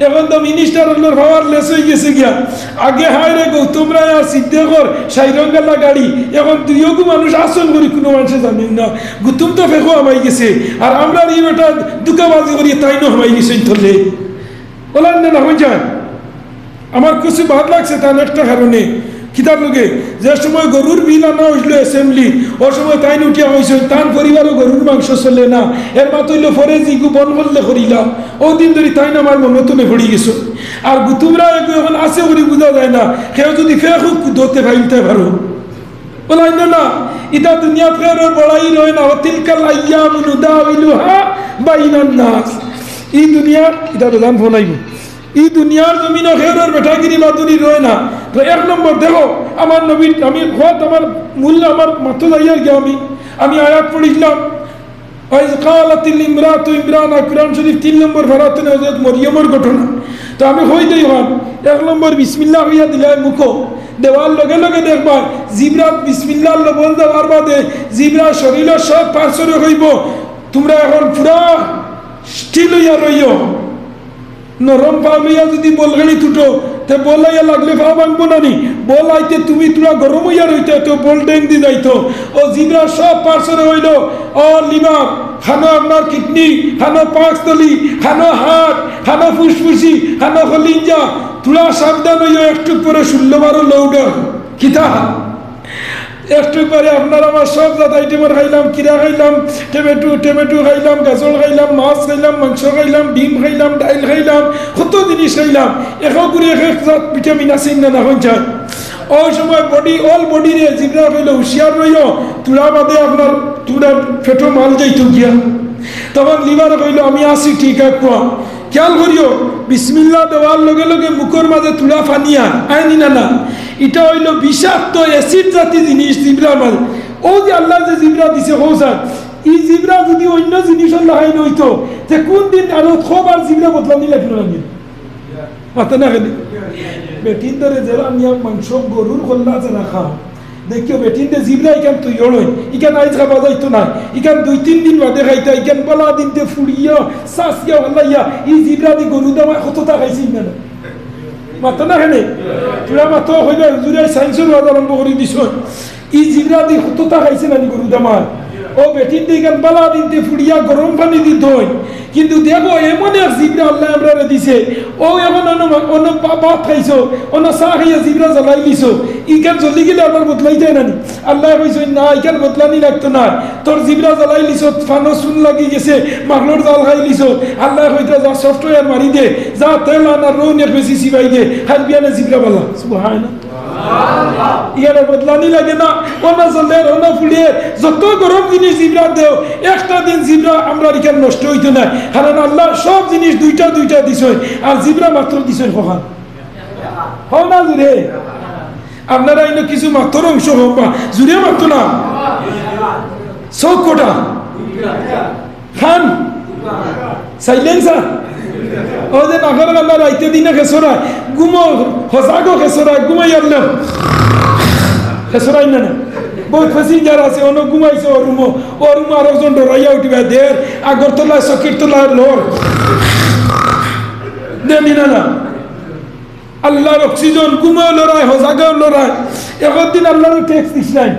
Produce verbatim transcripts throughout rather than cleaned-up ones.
এখন তো মিনিস্টার অকলর পাওয়ার লেস অইগেছে গিয়া। আগে হায় রে গৌতম রায় আর সিদ্দিকর সাইরঙ্গালা গাড়ি, এখন দুইওগু মানুষ আছইন করি কুনু মানষে জানইন না। গৌতম তো ফেকো হামাই গেছে, আর আমরার ই বেটা ধুকাবাজি করি তাইনও হামাই গেছইন তলে। অলাইন না, না অইযায়। আমার কিছু বাদ লাগছে তান একটা কারণে। কিতার লগে, যে সময় গরুর বিল আনা অইছিল অ্যাসেম্বলি, অউ সময় তাইন উঠিয়া কইছইন, তান পরিবারও গরুর মাংস চলে না। এর মাত অইলো পরে যেগু বন্ধ করলে করিলাম, অউ দিন ধরি তাইন আমার মনো তনে পড়ি গেছইন। আর গৌতম রায় এগু এখন আছে করি বুঝা যায় না, কেউ যদি ফেক হুক ধরতে পাইলতে পারো। অলাইন না, না, ইতা দুনিয়াত কেউরর বড়াই রয় না, ওয়াতিলকাল আইয়ামু নুদাউলুহা বাইনান নাস। ই দুনিয়ার, ইতা বেজান ফোন আইবো। ই দুনিয়ার জমিনো কেউরর বেটাগিরি বাদুরি রয় না। তো এক নম্বর দেখো, আমার নবীর, আমি হয়তো আমার মূল, আমার মাথা যাইয়ার গিয়া আমি, আমি আয়াত পড়ছিলাম, ওয়াইজ কালাতিল ইমরাতু ইমরানা, কুরআন শরীফ তিন নম্বর পারাত থনে হযরত মরিয়মর ঘটনা। তো আমি কই দেই অখান, এক নম্বর বিসমিল্লাহ কইয়া দিলায় মুখো, দেওয়ার লগে লগে দেখবায় জিব্রাত বিসমিল্লাহর লবণ দেওয়ার বাদে জিব্রার শরীরর সব পার্টসরে কইবো, তুমরা এখন পুরা স্টিল অইয়া রইও। নরম পাও লইয়া যদি বল গাড়িত উঠো, তে বল আইয়া লাগলে পাও ভাঙবো না নি? বল আইতে তুমি তুলা গরম অইয়া রইতে, তো বল ডেং দি যাইতো। অউ জিব্রার সব পার্টসরে কইলো, অউ লিভার, খানো আপনার কিডনি, খানো পাকস্থলী, খানো হার্ট, খানো ফুসফুসি, খানো কলিঞ্জা, তুলা সাবধান অইও, একটু পরে ষোলো বারো লোড। কিতা? একটু পরে আপনার আমার সব জাত আইটেমর খাইলাম, কিরা খাইলাম, টমেটো, টমেটো খাইলাম, গাজর খাইলাম, মাছ খাইলাম, মাংস খাইলাম, ডিম খাইলাম, ডাইল খাইলাম, কত জিনিস খাইলাম। এক এক করি এক এক জাত ভিটামিন আছে না, না অইযায়। অউ সময় বডি, অল বডিরে জিব্রায় কইলো, হুঁশিয়ার রইও, তুলা বাদে আপনার, তুমরার পেটো মাল যাইতো গিয়া। তখন লিভারে কইলো, আমি আছি ঠিক আকুয়া। খেয়াল করিও, বিসমিল্লাহ দেওয়ার লগে লগে মুখর মাঝে তুলা পানি আয়, আয় নি না, না? ইটা অইলো বিষাক্ত অ্যাসিড জাতি জিনিস জিব্রার মাঝে। অউ যে আল্লায় যে জিব্রা দিছে, কও ছাইন, ই জিব্রা যদি অইন্য জিনিসর লাখান অইতো, তে কুন দিন আরো খবর জিব্রা বদলানি লাগলো না নি? মাতো না কেনে? বেটিন্তরে যেলা নিয়া মাংস গরুর কল্লা যেলা খায়, দেখিও বেটিন্তে জিব্রা ইখান থইও নায়, ইখান আইজ খাবা যাইতো নায়, ইখান দুই তিন দিন বাদে খাইতা, ইখান বালা দিনতে ফুড়িয়া, সাসিয়া, ফালাইয়া, ই জিব্রা দি গরু দামায় কততা খাইছে না? মাতো না কেনে? তুমরা মাতো, কইবা, হুজুরে সায়েন্সর ওয়াজ আরম্ভ করি দিছইন। ই জিব্রা দি কততা খাইছে না নি গরু দামায়? অউ বেটিন্তে ইখান বালা দিনতে ফুড়িয়া গরম পানি দি ধইন। কিন্তু দেখো, এমন এক জিব্রা আল্লায় আমরারে দিছে, অউ এখন অনো মা-, অনো ভা-, ভাত খাইছো, অনো চা খাইয়া জিব্রা জ্বালাইলিছো, ইখান জ্বলি গেলে আবার বদলাই যায় না নি? আল্লায় কইছইন, না, ইখান বদলানি লাগতো নায়। তোর জিব্রা জ্বালাইলিছো, ফানো চুন লাগি গেছে, মাখলর জাল খাইলিছো। আল্লায় কইতরা, যা সফটওয়্যার মারি দে, যা তেল আন আর রউন এক বেশি চিবাই দে, খাইল বিয়ানে জিব্রা বালা। সুবহানাল্লাহ। ইয়ারে বদলানি লাগে না, অনো জ্বলের, অনো ফুড়ের, যত গরম জিনিস জিব্রাত দেও, একটা দিন জিব্রা আমরার ইখান নষ্ট অইতো নায়, কারণ আল্লায় সব জিনিস দুইটা দুইটা দিছইন, আর জিব্রা মাত্র দিছইন কখান? কও না জুরে। আপনারা ইনো কিছু মাতর অংশ হউক বা, জুরে মাতো না। চউখ কটা? খান? সাইলেন্সার? অউ যে নাকর কান্দা রাইতে দিনে খেছরায়, ঘুমো, হজাগও খেছরায়, ঘুমাইয়ার না। খেছরায় না না। বউত প্যাসেঞ্জার আছে, অনো ঘুমাইছে অউ রুমো, অউ রুমো আরকজন ডরাইয়া উঠিবা, দের, আগর তলায়, চকির তলায় লড়। দেনি না না। আল্লার অক্সিজেন, ঘুমেও লড়াই, হজাগেও লড়াই। একদিন আল্লারে টেক্সট দিছলাম।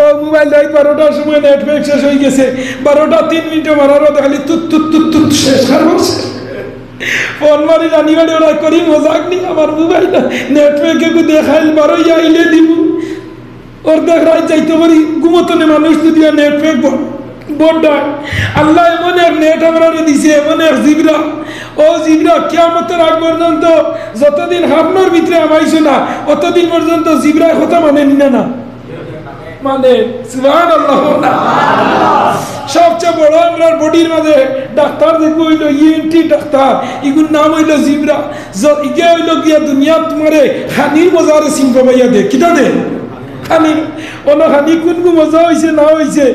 অউ মোবাইল রাইত বারোটার সময় নেট প্যাক শেষ অইগেছে। বারোটা তিন মিনিটে মারার বাদে খালি তুত তুত তুত তুত শেষ, আর শেষ। ফোন মারি রানীবাড়ি, ওরা করি, মজাক নি, আমার মোবাইল নেট প্যাক এগু দেখাইল, বারোইয়া আইলে দিমু। অর্ধেক রাইত যাইতো পারি, ঘুমো তনে মানুষ তো দিয়া নেট প্যাক ব-, বড্ডায়। আল্লায় এমন এক নেট আমরারে দিছে, এমন এক জিব্রা। অউ জিব্রা কিয়ামতর আগ পর্যন্ত যতদিন হাফলর ভিতরে হামাইছো না, অতদিন পর্যন্ত জিব্রায় কথা মানে নি না না। মানে, সুবহানাল্লাহ। সবচেয়ে বড় আমরার বডির মাঝে ডাক্তার যেগু অইলো ইএনটি ডাক্তার, ইগুর নাম অইলো জিব্রা। জ-, ইগে অইলো গিয়া দুনিয়াত তুমারে খানির মজারে চিন পাবাইয়া দে। কিতা দে? খানির, অনো খানি কুনগু মজা অইছে না অইছে,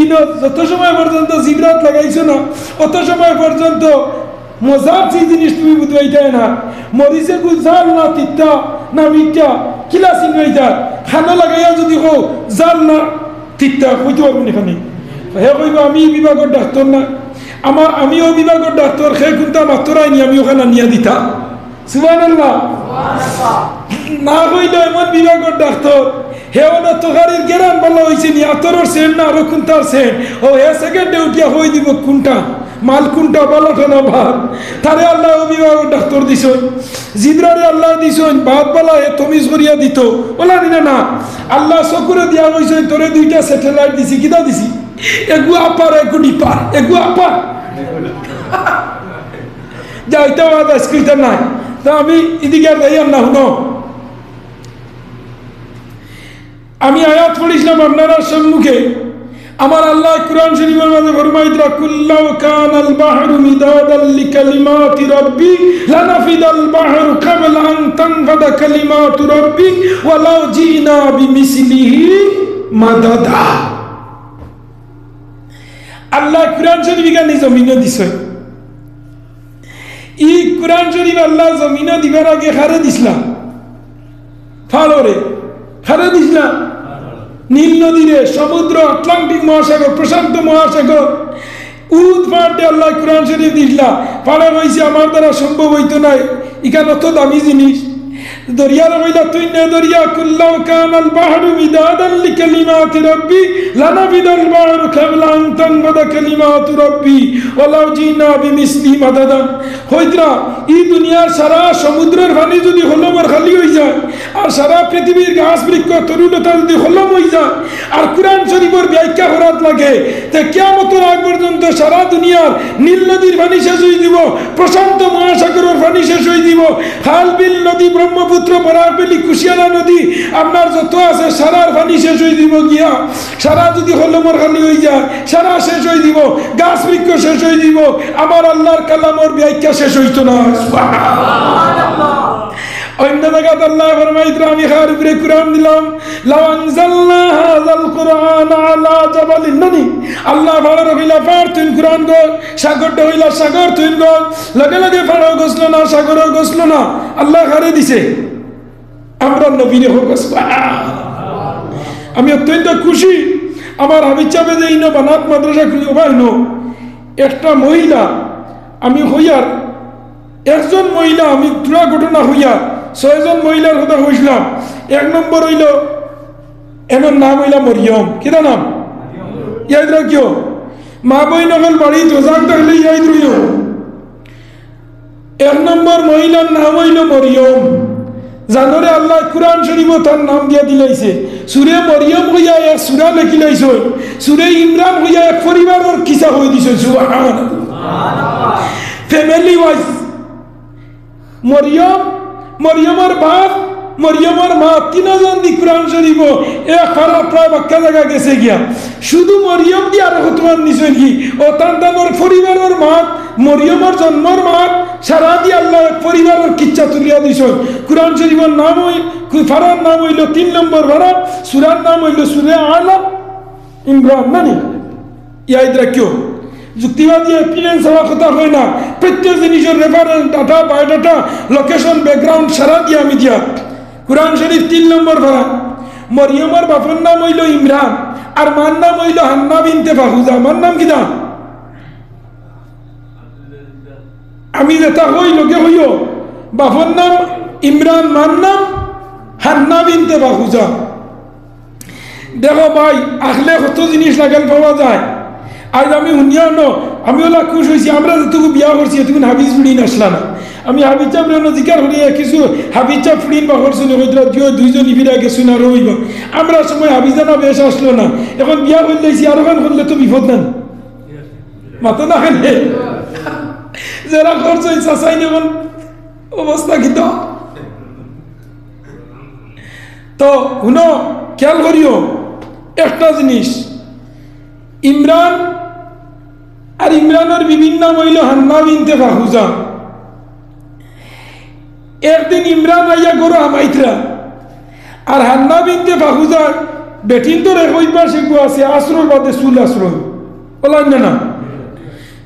ইনো যত সময় পর্যন্ত জিব্রাত লাগাইছো না, অত সময় পর্যন্ত মজার যে জিনিস তুমি বুঝবাইতায় না। মরিচেগু জাল না তিতা না মিঠা, কিলা চিনবাইতায়? খানো লাগাইয়া যদি কও জাল না তিতা, কইতো পারবো নি খানি? হে কইবো, আমি ই বিভাগর ডাক্তার না। আমার, আমি অউ বিভাগর ডাক্তর, হে কুনটা মাতরায়নি, আমি অখান আনিয়া দিতাম। সুবহানাল্লাহ। না কইলে এমন বিভাগর ডাক্তর, হে অইলো তরকারির গেরান ভালা অইছে নি, আতরর সেন্ট না আরো কুনটার সেন্ট, অউ হে সেকেন্ডে উঠিয়া কই দিবো কুনটা মাল, কুনটা ভালাটা না ভালা। তারে আল্লায় অউ বিভাগর ডাক্তর দিছইন, জিবরারে আল্লায় দিছইন, ভাত ভালা হে তমিজ করিয়া দিতো, অলা নি না? না, আল্লায় চকুরে দিয়া কইছইন, তোরে দুইটা স্যাটেলাইট দিছি, কিতা দিছি? এগু আপার, এগু ডিপার, এগু আপার। যাইতাম আজ আইজকুইতা নাই। তে আমি ইদিকে আর যাইয়ার না, হুনো। আমি আয়াত পড়ছিলাম আপনারার সম্মুখে। আমার আল্লায় কুরআন শরীফর মাঝে ফরমাইতরা, "কুল লাউ কানাল বাহরু মিদাদাল লিকালিমাতি রাব্বি লানাফিদাল বাহরু ক্বাবলা আন তানফাদা কালিমাতু রাব্বি ওয়ালাউ জিনা বিমিসলিহি মাদাদা।" আল্লায় কুরআন শরীফ ইখান ই জমিনো দিছইন। ই কুরআন শরীফ আল্লায় জমিনো দিবার আগে কারে দিছলা? পাড়রে। কারে দিছলা? নীল নদীরে, সমুদ্র, আটলান্টিক মহাসাগর, প্রশান্ত মহাসাগর, উহুদ পাহাড়রে আল্লায় কুরআন শরীফ দিছলা। পাড়রে কইছে, "আমার দ্বারা সম্ভব অইতো নায়, ইখান অত দামি জিনিস।" দরিয়ারে কইলা, "তুই নে দরিয়া, কুল লাউ কানাল বাহরু মিদাদাল লিকালিমাতি রাব্বি লানাফিদাল বাহরু ক্বাবলা আন তানফাদা কালিমাতু রাব্বি ওয়ালাউ জিনা বিমিসলিহি মাদাদা।" কইতরা, ই দুনিয়ার সারা সমুদ্রর পানি যুদি কলমর কালি অইযায়, আর সারা পৃথিবীর গাছ বৃক্ষ তরুলতা যুদি কলম অইযায়, আর কুরআন শরীফর ব্যাখ্যা করাত লাগে, তে কিয়ামতর আগ পর্যন্ত সারা দুনিয়ার নীল নদীর পানি শেষ অইযিবো, প্রশান্ত মহাসাগরর পানি শেষ অইযিবো, খাল বিল নদী, ব্রহ্মপুত্র, বরাক ভ্যালি, কুশিয়ারা নদী, আপনার যত আছে সারার পানি শেষ অইযিবো গিয়া। সারা যুদি কলমর কালি অইযায়, সারা শেষ অইযিবো, গাছ বৃক্ষ শেষ অইযিবো, আমার আল্লার কালামর ব্যাখ্যা শেষ অইতো না। অইন্য জাগাত আল্লায় ফরমাইতরা, "আমি কার উপরে কুরআন দিলাম, লাউ আনজালনা হাযাল কুরআনা আলা জাবালিন।" নানি? আল্লায় পাড়রে কইলা, "পাড় তুইন কুরআন গছ," সাগররে কইলা, "সাগর তুইন গছ।" লগে লগে পাড়ও গছলো না, সাগরও গছলো না। আল্লায় কারে দিছে? আমরার নবীরে। কউক্কা সুবহানাল্লাহ। আমি অত্যন্ত খুশি, আমার হাফিজ সাবে যে ইনো বানাত মাদ্রাসা খুলিয়া, ওবা ইনো একটা মহিলা, আমি কইয়ার একজন মহিলা, আমি পুরা ঘটনা কইয়ার, ছয়জন মহিলার কথা কইছলাম। এক নম্বর অইলো, এনর নাম অইলা মরিয়ম। কিতা নাম? ইয়াদ রাখিও। মা বইন অকল বাড়িত রোজা থাকলে ইয়াদ রইও। এক নম্বর মহিলার নাম অইলো মরিয়ম। জানোরে, আল্লায় কুরআন শরীফো তার নাম দিয়া দিলাইছে। সুরে মরিয়ম কইয়া এক সুরা লেখিলাইছইন, সুরে ইমরান কইয়া এক পরিবারর কিসা কই দিছইন। সুবহানাল্লাহ। Family wise, মরিয়ম, মরিয়মর বাপ, মরিয়মর মা, তিনজন দি কুরআন শরীফো এক পারা প্রায় বাক্কা জাগা গেছে গিয়া। শুধু মরিয়ম দি আরো কতমান নিছইন কি? অউ তান তানর পরিবারর মাত, মরিয়মর জন্মর মাত, সারা দি আল্লায় এক পরিবারর কিচ্ছা তুলিয়া দিছইন। কুরআন শরীফর নাম অই-, কু-, পারার নাম অইলো তিন নম্বর পারা, সুরার নাম অইলো সুরে আলা ইমরান, নানি? ইয়াদ রাখিও। যুক্তিবাদী evidence ছাড়া কথা কয় না। প্রত্যেক জিনিসর reference, data, biodata, location, background সারা দিয়া আমি দিয়া। কুরআন শরীফ তিন নম্বর পারা। মরিয়মর বাপর নাম অইলো ইমরান, আর মার নাম অইলো হান্না বিনতে ফাখুজা। মার নাম কিতা? আমি যেটা কই, লগে কইও, বাপর নাম ইমরান, মার নাম হান্না বিনতে ফাখুজা। দেখো ভাই, আখলে কত জিনিস লাগাল পাওয়া যায়। আইজ আমি হুনিয়া ন, আমি অলা খুশ অইছি, আমরা যেটুকু বিয়া করছি, এটুকুন হাফিজ ফুড়িন আছলা না। আমি হাফিজ সাবরে অনো জিকার করি, কিছু হাফিজ সাব ফুড়িন বা করছইন, কইতরা, "দিও, দুইজন ইফিরা গেছইন আর অইবো।" আমরার সময় হাফিজানা বেশ আছলো না, এখন বিয়া করিলাইছি, আর অখান করলে তো বিপদ না নি? মাতো না কেনে? যেরা করছইন, চাচাইন অখন অবস্থা কিতা? তো হুনো, খেয়াল করিও একটা জিনিস, ইমরান আর ইমরানর বিবির নাম অইলো হান্না বিনতে ফাখুজা। একদিন ইমরান আইয়া ঘরো হামাইতরা, আর হান্না বিনতে ফাখুজা বেটিন্তর এক অভ্যাস এগু আছে, আছরর বাদে চুল আছড়ইন। অলা নি না?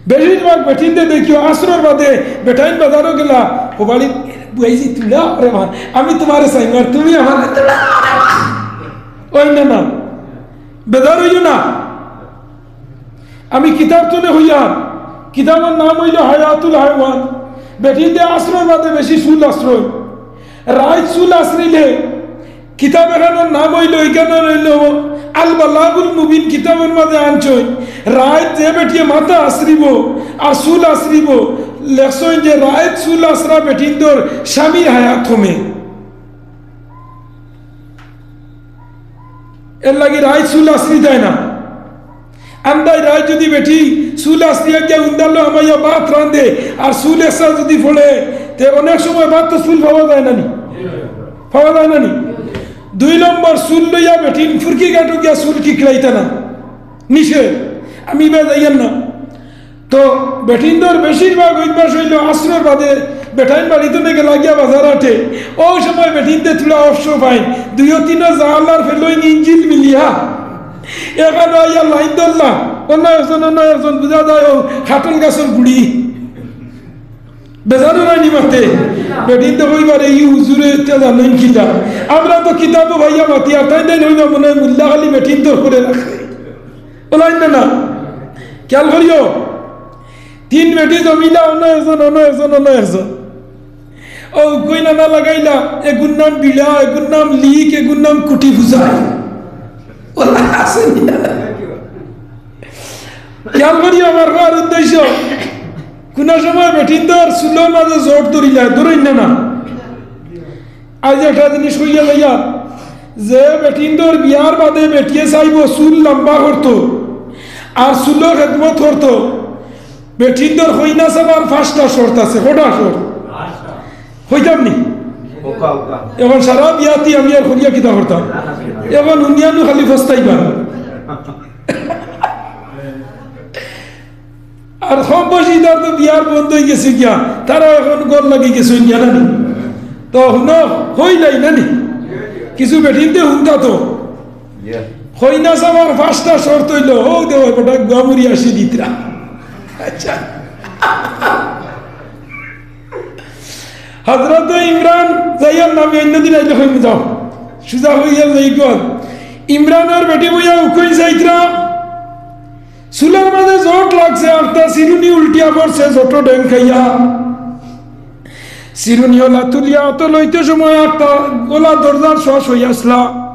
বেশিরভাগ বেটিন্তে দেখিও আছরর বাদে বেটাইন বাজারো গেলা, "ও বাড়ি বুয়াইজি তুলা রে মা, আমি তুমারে চাইমু আর তুমি আমারে তুলা রে মা।" অয় না না? বেজার অইও না। আমি কিতাব তনে কইয়ার, কিতাবর নাম অইলো হায়াতুল হায়ওয়ান। বেটিন্তে আছরর বাদে বেশি চুল আছরইন। রাইত চুল আছরিলে কিতাব এখানর নাম অইলো, ইখান অইলো আল বালাগুল মুবিন। কিতাবর মাঝে আনছইন, রাইত যে বেটিয়ে মাথা আছরিবো আর চুল আছরিবো, লেখছইন যে রাইত চুল আছরা বেটিন্তর স্বামীর হায়াত কমে। এরলাগি রাইত চুল আছরি দেয় না। আন্দাই রাইত যুদি বেটি চুল আছরিয়া গিয়া উন্দালো হামাইয়া ভাত রান্ধে আর চুল এছরা যুদি পড়ে, তে অনেক সময় ভাত তো চুল পাওয়া যায় না নি, পাওয়া যায় না নি। দুই নম্বর, চুল লইয়া বেটিন ফুরকি গাটো গিয়া চুল কিকড়াইতা না, নিষেধ। আমি ইবা যাইয়ার না। তো বেটিন্তর বেশিরভাগ অভ্যাস অইলো আছরর বাদে বেটাইন বাড়িত নে গেলা গিয়া বাজার হাটে, অউ সময় বেটিন্তে থুড়া অবসর পাইন, দুইও তিনও জাল আর ফেলইন ইঞ্জিল মিলিয়া এখানো আইয়া লাইন ধরলা, অন্য একজন, অন্য একজন, বুঝা যায় অউ কাটল গাছর গুড়ি। বেজার অইরা নি মাতে? বেটিন্তে কইবা রে, "ই হুজুরে ইতা জানইন কিতা? আমরা তো কিতাবো পাইয়া মাতি, আর তাইন তাইন কইবা মনে অয় মুল্লা খালি বেটিন্তর করে রাখে।" অলাইন না না? খেয়াল করিও, তিন বেটি জমিলা, অন্য একজন, অন্য একজন, অন্য একজন। অউ কইন আনা লাগাইলা, এগুর নাম বিড়া, এগুর নাম লিক, এগুর নাম কুটি বুঝায়। অলা আছে নি না? খেয়াল করিও আমার কওয়ার উদ্দেশ্য, কুনু সময় বেটিন্তর চুলর মাঝে জট ধরিলা, ধরইন না না? আইজ একটা জিনিস কইয়া যাইয়ার, যে বেটিন্তর বিয়ার বাদে বেটিয়ে চাইবো চুল লম্বা করতো আর চুলর খেদমত করতো, বেটিন্তর কইনা চাবার পাঁচটা শর্ত আছে। কয়টা শর্ত? কইতাম নি? অখন সারা বিয়াতি আমি আর করিয়া কিতা করতাম? অখন হুনিয়া নু খালি পস্তাইবা। আর কম বয়সী তার তো বিয়ার বন্ধ অইগেছে গিয়া, তারা অখন ঘর লাগি গেছে গিয়া না নি? তো হুনো, কইলাই না নি? কিছু বেটিন্তে হুনতা তো। কইনা চাবার পাঁচটা শর্ত অইলো, অউ দেখো বেটা গুয়ামুড়ি আসি দিতরা। আচ্ছা। হজরতে ইমরান যাইয়ার নামে অন্যদিন আইলে কইমু যাও। সুজা অইয়া যাই গর। ইমরানর বেটি বইয়া উকই যাইতরা। চুলর মাঝে জট লাগছে, আখতা চিরুনি উল্টিয়া পড়ছে, জটো ডেং খাইয়া। চিরুনি অলা তুলিয়া আতো লইতে সময় আখতা অলা দরজার শশ অইয়া আছলা।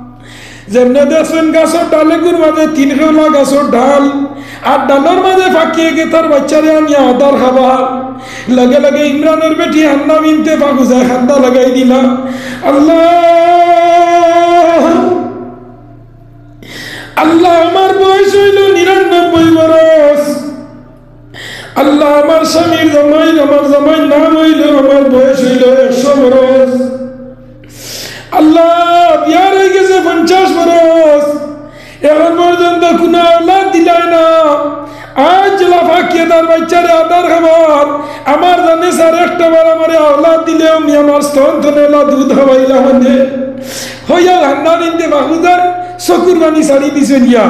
যেমনে দেখছইন গাছর ডালেগুর মাঝে তিন খেওলা গাছর ডাল, আর ডালর মাঝে ফাকিয়ে গেতার বাইচ্চারে আনিয়া আদার খাবার। লগে লগে ইমরানর বেটি হান্না বিনতে ফাকুজায় কান্দা লাগাই দিলা, "আল্লাহ, আল্লাহ, আমার বয়স অইলো নিরানব্বই বরস। আল্লাহ, আমার স্বামীর জামাই, আমার জামাইর নাম অইলো, আমার বয়স অইলো একশো বরস। আল্লাহ, বিয়ার অইগেছে পঞ্চাশ বরস, অখন পর্যন্ত কুনু আওলাদ দিলায় না। আইজ যেলা ফাকিয়ে তার বাইচ্চারে আদার খাবার, আমার জানে স্যার একটা বার আমারে আওলাদ দিলে আমি আমার স্তন তনে অলা দুধ খাবাইলা অনে।" কইয়া হান্না বিনতে ফাকুজার চকুর পানি ছাড়ি দিছইন গিয়া।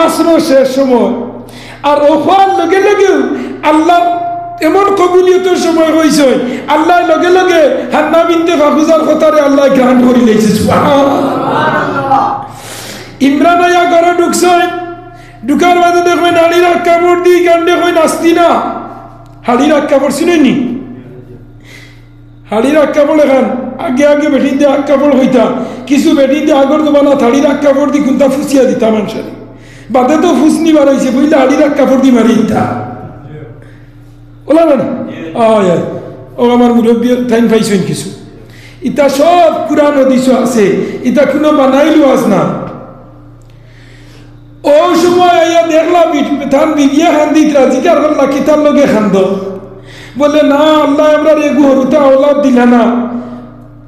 আছরর শেষ সময়। আর অউ কওয়ার লগে লগেউ আল্লাহ এমন কবুলিয়তর সময় কইছইন, আল্লায় লগে লগে হান্না বিনতে ফাকুজার কথারে আল্লায় grant করিলাইছে। সুবহানাল্লাহ। ইমরান আইয়া ঘরো ঢুকছইন, ঢুকার বাদে দেখইন হাড়ির আগ কাপড়দি, কান্দে কইন আস্তি না। হাড়ির আগ কাপড় চিনইন নি? হাড়ির আগ কাপড় এখান, আগে আগে বেটিন্তে আগ কাপড় কইতা, কিছু বেটিন্তে আগর জমানাত হাড়ির আগ কাপড়দি কুন্তা ফুছিয়া দিতা মানষরে। বাদে তো ফুছনি বারইছে, পইলা হাড়ির আগ কাপড়দি মারি দিতা। অলা না নি? অয়, অয়। অউ আমার মুরব্বি তাইন পাইছইন কিছু। ইতা সব কুরআন হাদিসো আছে, ইতা কুনু বানাইল ওয়াজ না। অউ সময় আইয়া দেখলা বি-, তান বিবিয়ে কান্দিতরা, জিকার করলা, "কিতার লগে কান্দো?" বলে, "না, আল্লায় আমরারে এগু হুরুতা আওলাদ দিলা না।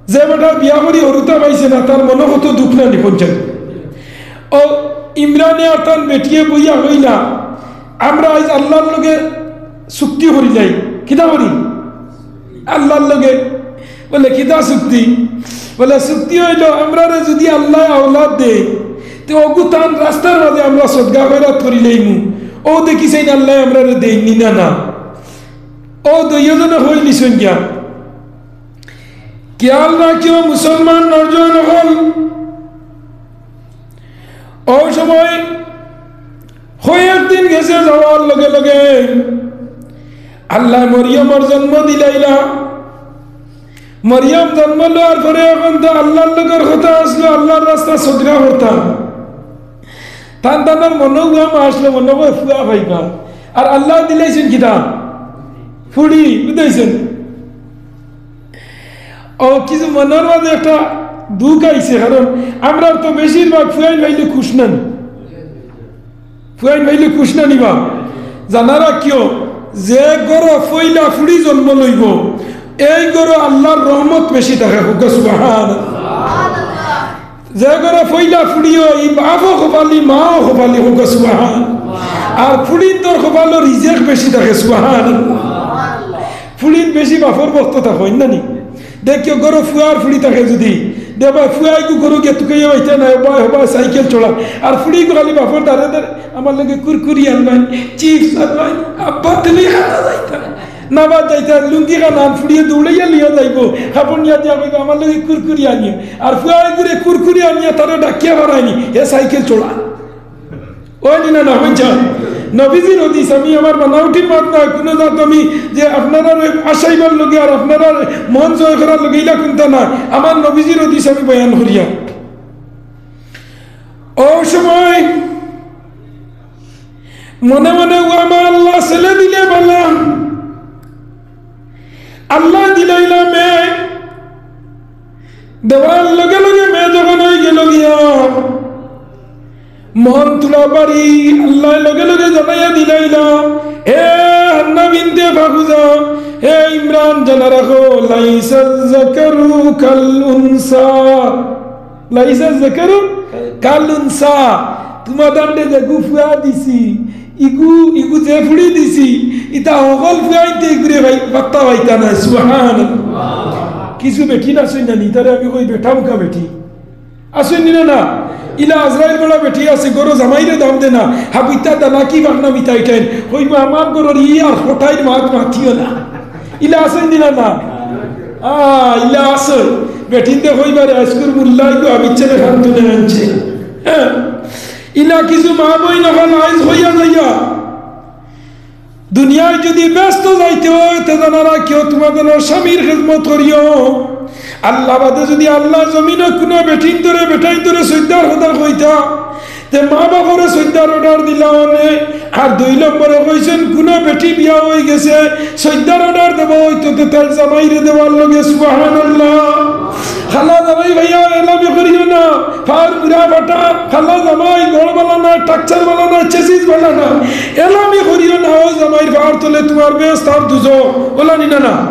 যে বেটা বিয়া করি হুরুতা পাইছে না, তার মনো কত দুখ না নি পঞ্চায়েত।" অউ ইমরানে আর তান বেটিয়ে বইয়া কইলা, "আমরা আইজ আল্লার লগে চুক্তি করিলাই।" কিতা করি? আল্লার লগে। বলে, "কিতা চুক্তি?" বলে, "চুক্তি অইলো, আমরারে যুদি আল্লায় আওলাদ দেইন, তে অগু তান রাস্তার মাঝে আমরা সদকা খয়রাত করিলাইমু। অউ দেখিছইন আল্লায় আমরারে দেইন নি না, না।" অউ দুইওজনে কইলিছইন গিয়া। খেয়াল রাখিও মুসলমান নওজোয়ান অকল, অউ সময় কয়েকদিন গেছে, যাওয়ার লগে লগে আল্লায় মরিয়মর জন্ম দিলাইলা। মরিয়ম জন্ম লওয়ার পরে অখন তো আল্লার লগর কথা আছলো, আল্লার রাস্তা সদকা করতা। তান তানর মনো উয়া মা আছলো, মনো কয় ফুয়া পাইবা। আর আল্লায় দিলাইছইন কিতা? ফুড়ি, বুঝাইছইন? অউ কিছু মনর মাঝে একটা দুখ আইছে, কারণ আমরার তো বেশিরভাগ ফুয়াইন পাইলে খুশ নানি। ফুয়াইন পাইলে খুশ নানি বা? জানা রাখিও, যে ঘরো পয়লা ফুড়ি জন্ম লইবো, এই ঘরো আল্লার রহমত বেশি থাকে। কউক্কা সুবহানাল্লাহ। যে ঘরো পয়লা ফুড়ি অয়, ই বাপও কপালি, মাও কপালি। কউক্কা সুবহানাল্লাহ। আর ফুড়িন্তর কপালো রিজেক বেশি থাকে। সুবহানাল্লাহ। ফুড়িন বেশি বাপর ভক্ত থাকে, অয় না নি? দেখিও, ঘরো ফুয়া আর ফুড়ি থাকে যুদি, দেখবায় ফুয়া ইগু ঘরো গিয়া তুকাইয়া বাইতা নায়, হবায় হবায় সাইকেল চড়া। আর ফুড়ি ইগু খালি বাপর দারে দারে, "আমার লাগি কুরকুরি আনবায়, চিপস আনবায়, আব্বা তুমি খানা যাইতা, না বা যাইতা, লুঙ্গি খান আন।" ফুড়িয়ে দৌড়াইয়া লইয়া যাইবো, কাপড় নিয়া দিয়া কইবো, "আমার লাগি কুরকুরি আনিও।" আর ফুয়া ইগুরে কুরকুরি আনিয়া তারে ডাকিয়া বাড়ায়নি, হে সাইকেল চড়া। অয় নি না, না, অয় যা। নবীজির হাদিস, আমি আমার বানাউটির মাত নায়, কুনু জাত আমি যে আপনারার অউ আশাইবার লাগি আর আপনারার মন জয় করার লাগি ইলা কুন্তা নায়। আমার নবীজির হাদিস আমি বয়ান করিয়ার। অউ সময় মনে মনে, "ও আমার আল্লাহ, ছেলে দিলে বালা, আল্লায় দিলাইলা মেয়ে।" দেওয়ার লগে লগে মেয়ে যখন অইগেলো গিয়া, মন তুলা বাড়ি, আল্লায় লগে লগে জানাইয়া দিলাইলা, "হে হান্না বিনতে ফাখুজা, হে ইমরান, জানা রাখো, লাইসা যাকারু কাল উনসা।" লাইসা যাকারু কাল উনসা। তুমার দান্ডে যেগু ফুয়া দিছি, ইগু, ইগু যে ফুড়ি দিছি, ইতা হকল ফুয়াইন্তে ইগুরে ভাই, পাত্তা পাইতা নায়। সুবহানাল্লাহ। কিছু বেটিন আছইন না নি, তারে আমি কই বেটা মুখা বেটিন। আছইন নি না, না? ইলা আজরাইল বলা বেটি আছে, ঘরো জামাইরে দাম দে না, হাবিতা দানা কি বাগনা মিতাই টাইন। কইবো, "আমার ঘরর ই আর ফটাইর মাত মাতিও না।" ইলা আছইন নি না, না? আ, ইলা আছে। বেটিন্তে কইবারে, "আইজকুর মুল্লা ইগু আবিচ্ছেদে খান তুলে আনছে।" হ্যাঁ? ইলা কিছু মা বইন অখন আইজ অইয়া যাইয়া। দুনিয়ায় যুদি বেহেস্তো যাইতে অয়, তে জানা রাখিও, তুমার যেন স্বামীর খেদমত করিও। আল্লাহ বাদে যুদি আল্লাহ জমিনো কুনু বেটিন্তরে, বেটাইন্তরে সইজ্জার কথা কইতা, তে মা বাপরে সইজ্জার order দিলা অনে। আর দুই নম্বরে কইছইন, কুনু বেটি বিয়া অইগেছে, সইজ্জার order দেওয়া অইতো, তে তার জামাইরে দেওয়ার লগে। সুবহানাল্লাহ। খালা জামাই ভাইয়া, এলামি করিও না। ফার পুরা ফাটা, খালা জামাই, গড় বালা না, structure বালা না, chassis বালা না। এলামি করিও না, অউ জামাইর ফার তলে তুমার বেহেস্ত আর দুজখ। অলা নি না, না?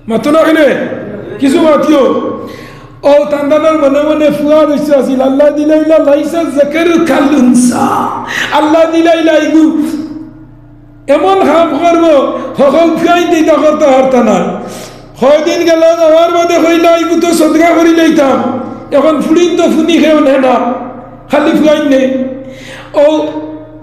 মাতো না কেনে? কিছু মাতিও। অউ তান্দানোর মনে মনে ফুয়া রইছে আছিল, আল্লায় দিলাইলা, লাইসা যাকারু কাল উনসা। আল্লায় দিলাইলা ইগু এমন কাম করবো, হকল ফুয়াইন্তে ইতা করতা পারতা নায়। কয়দিন গেল, যাওয়ার বাদে কইলা, "ইগু তো সদকা করি লইতাম, অখন ফুড়িন তো ফুনি কেউ নে না, খালি ফুয়াইন নে।" অউ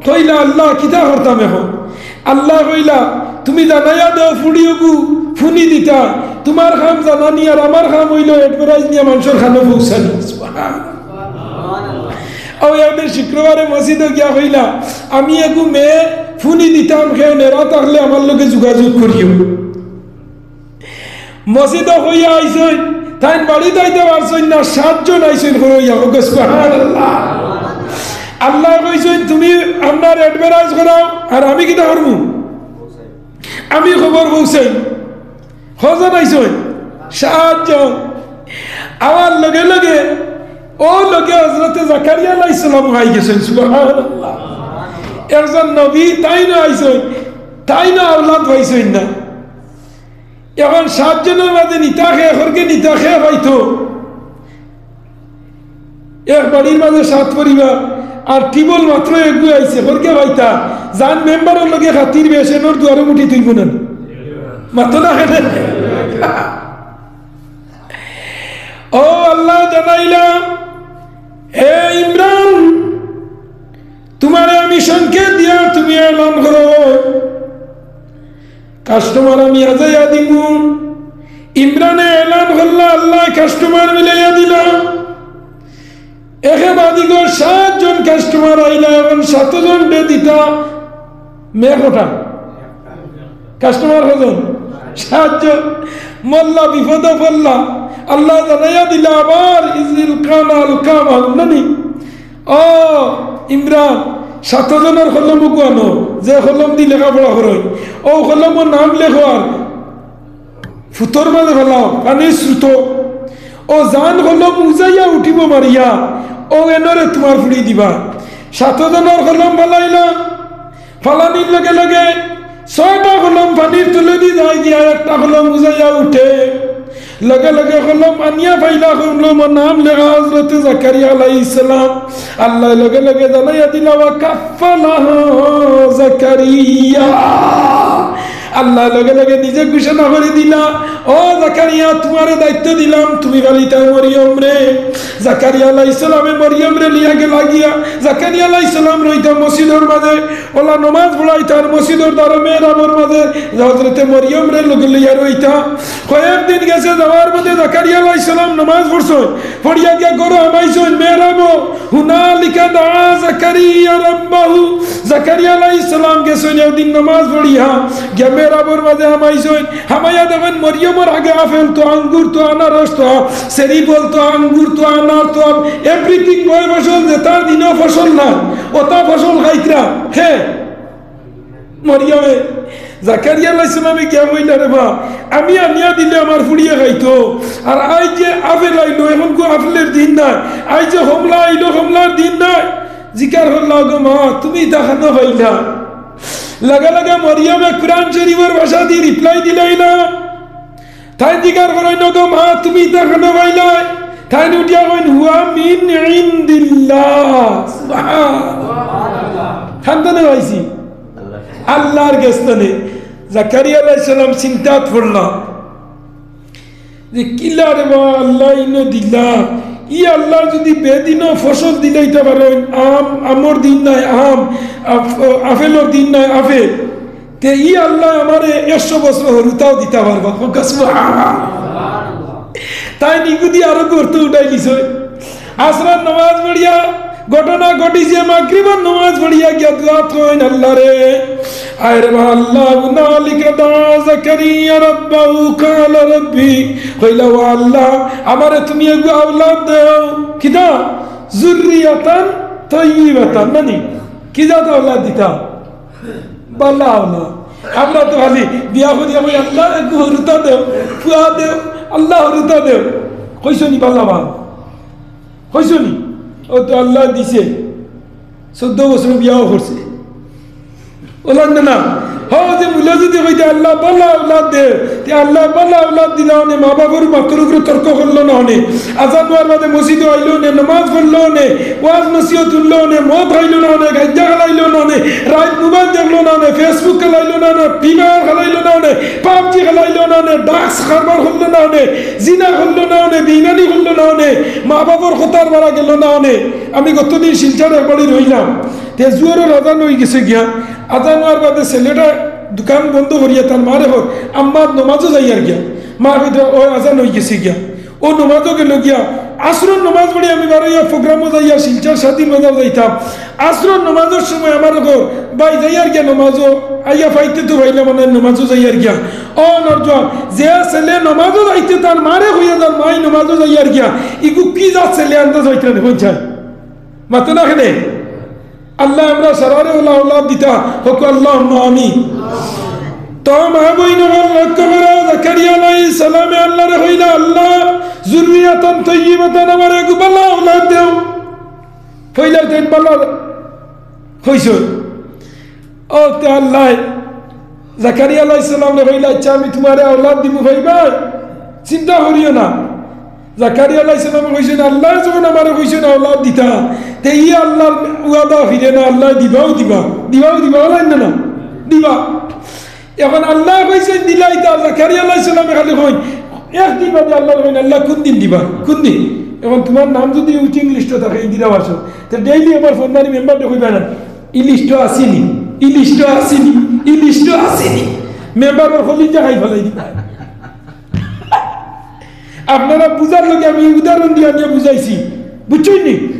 কইলা, "আল্লাহ, কিতা করতাম অখন?" আল্লায় কইলা, "তুমি জানাইয়া দেও ফুড়ি অগু ফুনি দিতা, তুমার কাম জানানি আর আমার কাম অইলো advertise নিয়া মানষর কানো পৌঁছানি।" সুবহানাল্লাহ। অউ একদিন শুক্রবারে মসজিদো গিয়া কইলা, "আমি এগু মেয়ে ফুনি দিতাম, কেউ নেরা থাকলে আমার লগে যোগাযোগ করিও।" মসজিদো কইয়া আইছইন, তাইন বাড়িত আইতা পারছইন না, সাতজন আইছইন। কইয়া, সুবহানাল্লাহ। আল্লায় কইছইন, "তুমি আপনার advertise করাও, আর আমি কিতা করমু? আমি খবর পৌঁছাইমু।" কয়জন আইছইন? সাতজন। আওয়ার লগে লগে অউ লগে হজরতে জাকারিয়া আলাইহিস সালাম আইগেছইন। সুবহানাল্লাহ। একজন নবী, তাইনও আইছইন, তাইনও আওলাদ পাইছইন না। অখন সাতজনর মাঝে নিতা কে, হরকে নিতা কে পাইতো? এক বাড়ির মাঝে সাত পরিবার, আর টিবল মাত্র এগু আইছে, হরকে পাইতা? যান মেম্বারর লগে খাতির বেশ, এনর দুয়ারো মুঠি তুইব না। মাতো না কেনে? অউ আল্লায় জানাইলা, "হে ইমরান, তুমারে আমি সংকেত দিয়া তুমি এলান করো।" Customer আমি আজাইয়া দিমু। ইমরানে এলান করলা, আল্লায় customer মিলাইয়া দিলা। একে বাদিগর সাতজন customer আইলা, অখন সাতজনরে দিতা মেয়ে কটা? কাস্টমার কয়জন? সাতজন। মরলা, বিপদো পড়লা, আল্লায় জানাইয়া দিলা আবার, "ইজিল কানা আল কামা", নানি? ও ইমরান, সাত জনর কলম উগু আনো, যে কলম দি লেখাপড়া করইন, অউ কলমর নাম লেখো আর ফুতর মাঝে ফালাও, পানির স্রোত। অউ যান কলম উজাইয়া উঠিবো মারিয়া, অউ এনরে তুমার ফুড়ি দিবা। সাত জনর কলম ফালাইলা, ফালানির লগে লগে ছয়টা কলম পানির তলেদি যায় গিয়া, একটা কলম উজাইয়া উঠে। লগে লগে কলম আনিয়া পাইলা, কলমর নাম লেখা হযরতে জাকারিয়া আলাইহিস সালাম। আল্লায় লগে লগে জানাইয়া দিলা, "ওয়া কাফফালাহা জাকারিয়া।" আল্লায় লগে লগে নিজে ঘোষণা করি দিলা, "ও জাকারিয়া, তুমারে দায়িত্ব দিলাম, তুমি পালিতায় মরিয়মরে।" জাকারিয়া আলাইহিস সালামে মরিয়মরে লইয়া গেলা গিয়া। জাকারিয়া আলাইহিস সালাম রইতা মসজিদর মাঝে, অলা নমাজ পড়াইতা আর মসজিদর দ্বারো মেহরাবর মাঝে হযরতে মরিয়মরে লগে লইয়া রইতা। কয়েকদিন গেছে, যাওয়ার পথে জাকারিয়া আলাইহিস সালাম নমাজ পড়ছইন, পড়িয়া গিয়া ঘরো হামাইছইন মেহরাবো। হুনালিকা দাআ জাকারিয়া রাব্বাহু। জাকারিয়া আলাইহিস সালাম গেছইন একদিন নমাজ পড়িয়া, গিয়া মেহরাবর মাঝে হামাইছইন। হামাইয়া দেখইন মরিয়মর আগে আপেল তো, আঙ্গুর তো, আনারস তো, সেরি ফল তো, আঙ্গুর তো, আনার তো, everything, বয় ফসল, যেটা দিনো ফসল না, অটা ফসল খাইতরা। হে, মরিয়মে। জাকারিয়া আলাইহিস সালামে গিয়া কইলা, "রে বা, আমি আনিয়া দিলে আমার ফুড়িয়ে খাইতো, আর আইজ যে আপেল আইলো, অখন কু আপেলর দিন নায়, আইজ যে কমলা আইলো, কমলার দিন নায়।" জিকার করলা, "গো মা, তুমি ইতা খানো পাইলা?" লাগা লাগা মরিয়মে কুরআন শরীফর ভাষা দি reply দিলাইলা। তাইন জিকার করইন, "গো মা, তুমি ইতা খানো পাইলায়?" তাইন উঠিয়া কইন, "হুয়া মিন ইনদিল্লাহ।" সুবহানাল্লাহ। খান তানে পাইছি? আল্লার গেছ তানে। জাকারিয়া আলাইহিস সালাম চিন্তাত পড়লা যে, "কিলা রে বা, আল্লায় ইনো দিলা, ই আল্লায় যুদি বেদিনো ফসল দিলাইতা পারইন, আম, আমর দিন নায় আম, আফ-, আপেলর দিন নায় আপেল, তে ই আল্লায় আমারে একশো বছর হুরুতাও দিতা পারবা।" কউক্কা সুবহানাল্লাহ। তাইন ইগুদি আরো গর্ত উঠাইলিছইন। আসরর নমাজ পড়িয়া ঘটনা ঘটিছে, মাগরিবর নমাজ পড়িয়া গিয়া দোয়াত কইন, "আল্লারে, আয় রে বা আল্লাহ, হুনালিকা দাআ জাকারিয়া রাব্বাহু ক্বালা রাব্বি।" কইলা, "ও আল্লাহ, আমারে তুমি এগু আওলাদ দেও।" কিতা? যুররিয়াতান তাইয়্যিবাতান, নানি? কি জাত আওলাদ দিতা? বালা আওলাদ। আমরা তো খালি বিয়া করিয়া কই, "আল্লাহ, এগু হুরুতা দেও, পুয়া দেও, আল্লাহ হুরুতা দেও।" কইছো নি বালা বা? কইছো নি? অউ তো আল্লায় দিছে। চৌদ্দ বছর বিয়াও করছে। অলাইন না, না। হ, যে মুলা যুদি কইতা, "আল্লাহ বালা আওলাদ দে", তে আল্লায় বালা আওলাদ দিলা অনে, মা বাফর মাতর উপরে তর্ক করলো না অনে, আজান অওয়ার বাদে মসজিদো আইলো অনে, নমাজ পড়লো অনে, ওয়াজ নসিহত হুনলো অনে, মদ খাইলো না অনে, গাঞ্জা খেলাইলো না অনে, রাইত মোবাইল দেখলো না অনে, Facebook খেলাইলো না অনে, ফ্রি ফায়ার খেলাইলো না অনে, পাবজি খেলাইলো না অনে, ড্রাগস কারবার করলো না অনে, জিনা করলো না অনে, বেইমানি করলো না অনে, মা বাফর কথার বারা গেলো না অনে। আমি গতদিন শিলচর এক বাড়ি রইলাম, তে জুহরর আজান অইগেছে গিয়া, আজান অওয়ার বাদে ছেলেটা দোকান বন্ধ করিয়া তার মারে কর, "আম্মা, নমাজো যাইয়ার গিয়া।" মা কইতা, "ও আজান অইগেছে গিয়া।" অউ নমাজো গেলো গিয়া, আসরর নমাজ পড়ি আমি বারইয়া প্রোগ্রামো যাইয়ার শিলচর স্বাধীন বাজার যাইতাম। আসরর নমাজর সময় আমারে কর, "ভাই, যাইয়ার গিয়া নমাজো, আইয়া পাইতে তো পাইলাম না, নমাজো যাইয়ার গিয়া।" ও নওজোয়ান, যে ছেলে নমাজো যাইতে তার মারে কইয়া যার, "মাই, নমাজো যাইয়ার গিয়া", ইগু কি জাত ছেলে আন্দাজ অইতো না, বুঝছইন? মাতো না কেনে? আল্লায় আমরা সারারে অলা আওলাদ দিতা, কউক্কা আল্লাহুম্মা আমিন। তো মা বইন অকল লক্ষ্য করো, জাকারিয়া আলাইহিস সালামে আল্লারে কইলা, "আল্লাহ, যুররিয়াতান তাইয়্যিবাতান, আমারে এগু বালা আওলাদ দেও।" পয়লা তাইন বালা কইছইন। অউ তে আল্লায় জাকারিয়া আলাইহিস সালামরে কইলা, "আচ্ছা, আমি তুমারে আওলাদ দিমু, পাইবায়, চিন্তা করিও না।" জাকারিয়া আলাইহিস সালামে কইছইন, "আল্লায় যখন আমারে কইছইন আওলাদ দিতা, তে ই আল্লার ওয়াদা ফিরে না, আল্লায় দিবাউ দিবা, দিবাউ দিবা, অলাইন না, না? দিবা।" অখন আল্লায় কইছইন দিলাইতা, জাকারিয়া আলাইহিস সালামে খালি কইন, একদিন বাদে আল্লারে কইন, "আল্লাহ, কুনদিন দিবা, কুনদিন?" অখন তুমার নাম যুদি waiting list-ও থাকে ইন্দিরা আবাসো, তে daily আমার ফোন মারি মেম্বাররে কইবা না, "ই list-ও আছেনি, ই list-ও আছেনি, ই list-ও আছেনি।" মেম্বারর কলিজা খাই ফালাই দিবা। আপনারা বুঝার লাগি আমি উদাহরণ দিয়া দিয়া বুঝাইছি, বুঝছইন নি?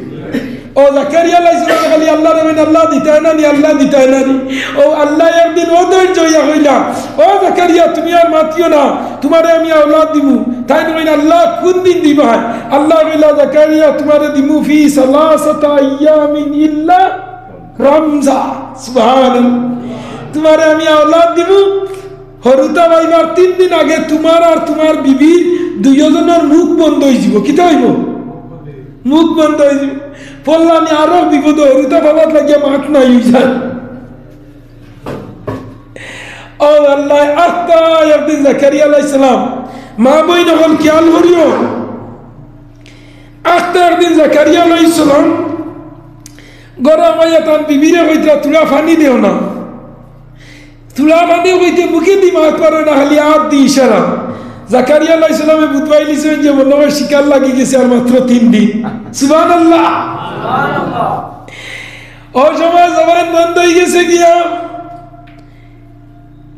ও জাকারিয়া আলাইহিস সালামে খালি আল্লারে কইন, "আল্লাহ দিতায় না নি, আল্লাহ দিতায় না নি।" ও আল্লায় একদিন অধৈর্য অইয়া কইলা, "ও জাকারিয়া, তুমি আর মাতিও না, তুমারে আমি আওলাদ দিমু।" তাইন কইন, "আল্লাহ কুনদিন দিবায়?" আল্লায় কইলা, "জাকারিয়া, তুমারে দিমু ফি সালাসাতা আইয়ামিন ইল্লা রামজা।" সুবহানাল্লাহ। "তুমারে আমি আওলাদ দিমু, হুরুতা পাইবার তিন দিন আগে তুমার আর তুমার বিবির দুইওজনর মুখ বন্ধ অইযিবো।" কিতা অইবো? মুখ বন্ধ অইযিবো। পড়লানি আরো বিপদ, হুরুতা পাইবার লাগিয়া মাত নাই অইযায়। ও আল্লাহ, আখতা একদিন জাকারিয়া আলাইহিস সালাম, মা বইন অকল খিয়াল করিও। আখতা একদিন জাকারিয়া আলাইহিস সালাম ঘরো আইয়া তান বিবিরে কইতরা, "থুড়া পানি দেও না।" থুড়া পানি কইতে মুখেদি মাত পারে না, খালি আত দি ইশারা। জাকারিয়া আলাইহিস সালামে বুঝবাইলিছইন যে মনে অয় শিকার লাগি গেছে আর মাত্র তিন দিন। সুবহানাল্লাহ। ও সময় জবান বন্ধ অইগেছে গিয়া।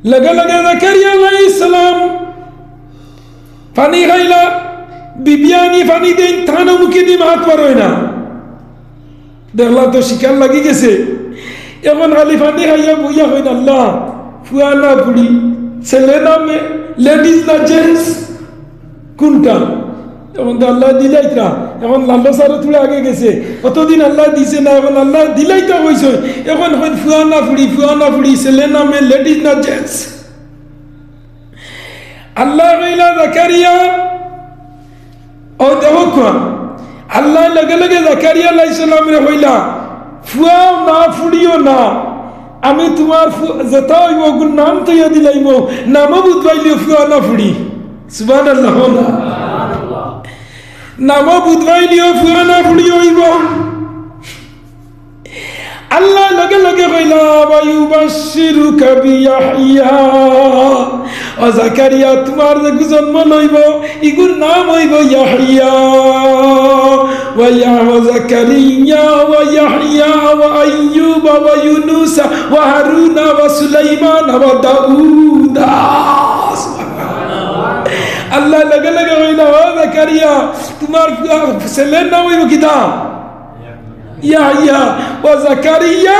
লগে লগে জাকারিয়া আলাইহিস সালাম পানি খাইলা, বিবিয়ে আনি পানি দেইন, তানও মুখেদি মাত পারইন না। দেখলা তো শিকার লাগি গেছে। এখন খালি পানি খাইয়া বইয়া কইন, "আল্লাহ, ফুয়া না ফুড়ি, ছেলে না মেয়ে, ladies না gents, কুনটা?" এখন তো আল্লায় দিলাইতরা, এখন লাল্লো সারও থুড়া আগে গেছে। অতদিন আল্লায় দিছে না, এখন আল্লায় দিলাইতা কইছইন। এখন কইন, "ফুয়া না ফুড়ি, ফুয়া না ফুড়ি, ছেলে না মেয়ে, ladies না gents।" আল্লায় কইলা, "জাকারিয়া, ও দেখো কুয়া।" আল্লায় লগে লগে জাকারিয়া আলাইহিস সালামরে কইলা, "ফুয়াও না, ফুড়িও না, আমি তুমার ফু-, যেটা অইবো, অগুর নাম থইয়া দিলাইমু, নামও বুঝবাইলিও ফুয়া না ফুড়ি।" সুবহানাল্লাহ না? নামও বুঝবাইলিও ফুয়া না ফুড়ি অইবো। আল্লায় লগে লগে কইলা, "ওয়া ইউবাশশিরুকা বিয়াহইয়া।" ও জাকারিয়া, তুমার যেগু জন্ম লইবো, ইগুর নাম অইবো ইয়াহইয়া। ওয়া ইয়া-, ওয়া জাকারিয়া, ওয়া ইয়াহইয়া, ওয়া আইয়ুবা, ওয়া ইউনুসা, ওয়া হারুনা, ওয়া সুলাইমান, ওয়া দাউদা। আল্লায় লগে লগে কইলা, "ও জাকারিয়া, তুমার, আহ, ছেলের নাম অইবো কিতা?" ইয়াহইয়া, ওয়া জাকারিয়া,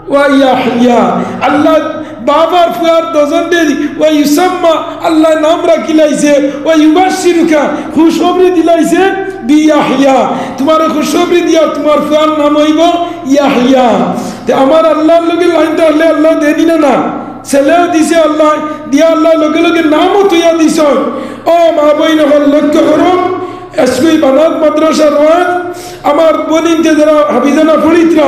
ওয়া ইয়াহইয়া। আল্লায় বাপ আর ফুয়ার দুইজনরে, ওয়া ইউসাম্মা, আল্লায় নাম রাখিলাইছে, ওয়া ইউবাশশিরুকা, খুশখবরি দিলাইছে, বিয়াহইয়া। তুমারে খুশখবরি দিয়া তুমার ফুয়ার নাম অইবো ইয়াহইয়া। তে আমার আল্লার লগে লাইন থাকলে আল্লায় দেইন না না? ছেলেও দিছে আল্লায়, দিয়া আল্লায় লগে লগে নামও থইয়া দিছইন। ও মা বইন অকল লক্ষ্য করো, এসবি বানাত মাদ্রাসার ওয়াজ, আমার বইনতে যারা হাফিজানা পড়িতরা,